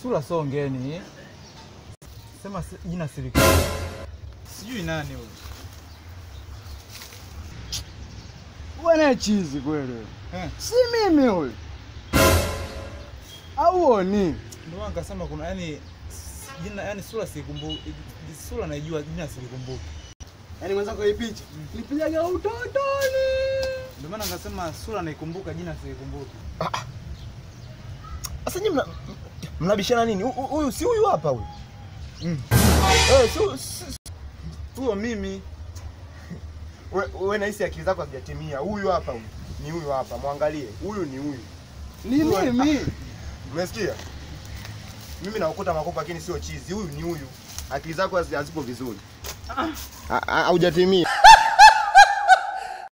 Sura sio ngeni. Sema jina silikuwa. Sijui nani huyu. Bwana chizi kweli. Si mimi huyu. Au ni? Ndio maana nikasema kuna yani jina yani sura sikumbuki. Sura naijua jina silikumbuki. Yaani mwenzako hii picha nilipigaga utotoni. Ndio maana nikasema sura naikumbuka jina silikumbuki. Sasa nyinyi mnabishana nini? Huyu si huyu hapa huyu. Si huyo mimi. Wewe nahisi akili zako hazijatimia. Huyu hapa huyu. Ni huyu hapa, muangalie. Huyu ni huyu. Ni mimi. Umesikia? Mimi naokota makopo lakini sio chizi. Huyu ni huyu. Akili zako hazipo vizuri. Haujatimia.